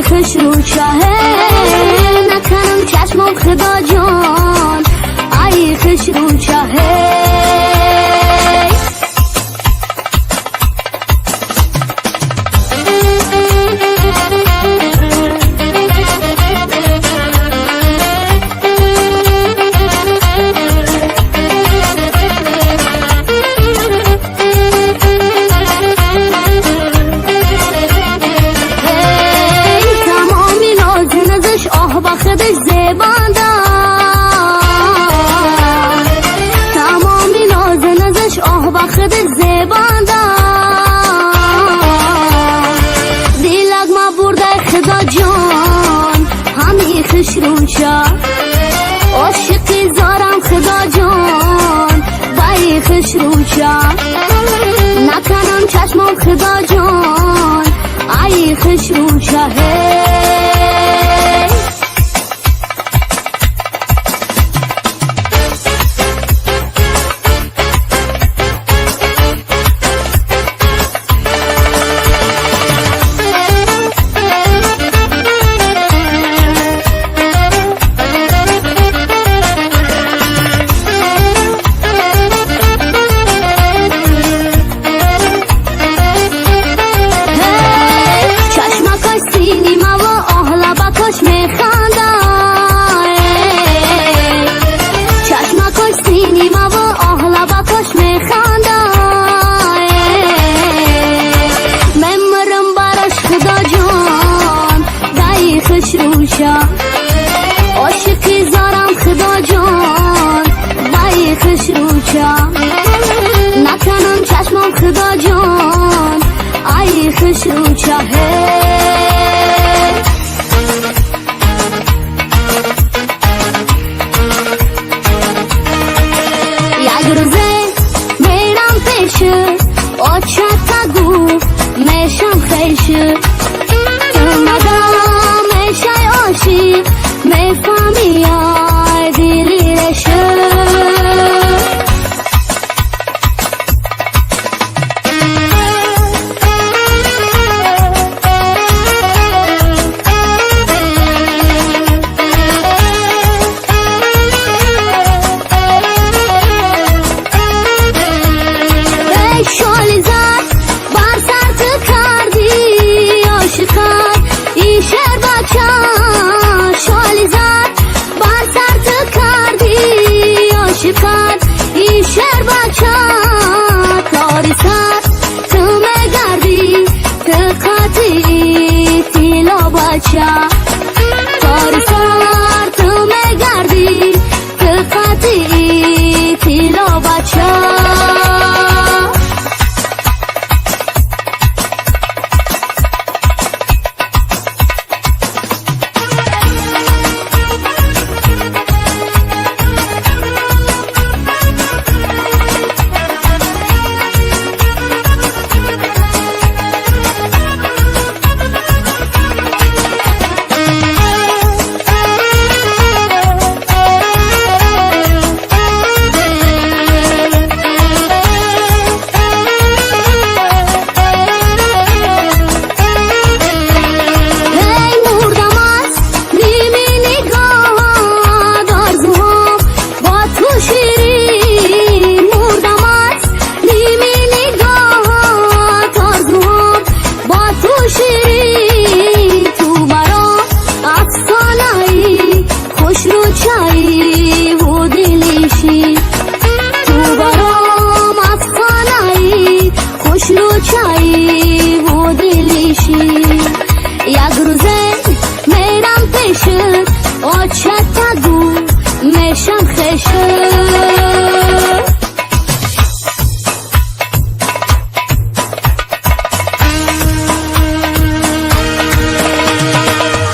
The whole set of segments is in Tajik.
خوش رو چاه نکنم چشمم خدا جان ای خوش رو چاه. عاشقی زارم خدا جان بای خوش روچا نکنم چشمم خدا جان ای خوش روچا. عاشقی زارم خدا جان بای خوش روچا نکنم چشمم خدا جان ای خوش روچا. یک روزه میرم پیش آچتا گفت میشم خیش مدام میشای عاشق میفهمی آی دلی رشه. شالی زد بر سر تو کردی عاشقان ای شهر بچه، شالی زد بر سر تو کردی عاشقان ای شهر بچه، تاری سر تو میگردی تو قاطی تیلا بچه، تاری سر تو میگردی تو قاطی تیلا بچه. یک روزه میرم پیش آچتا گو میشم خیشه.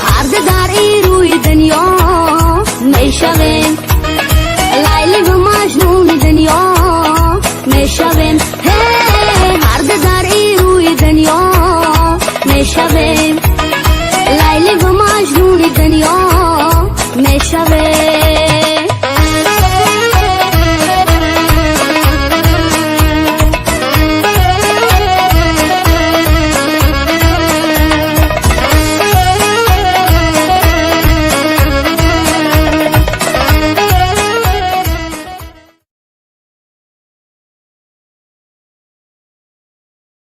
هر در ای روی دنیا میشویم لیلی و مجنون دنیا میشویم، هر در ای روی دنیا میشویم لیلی و مجنون دنیا میشویم.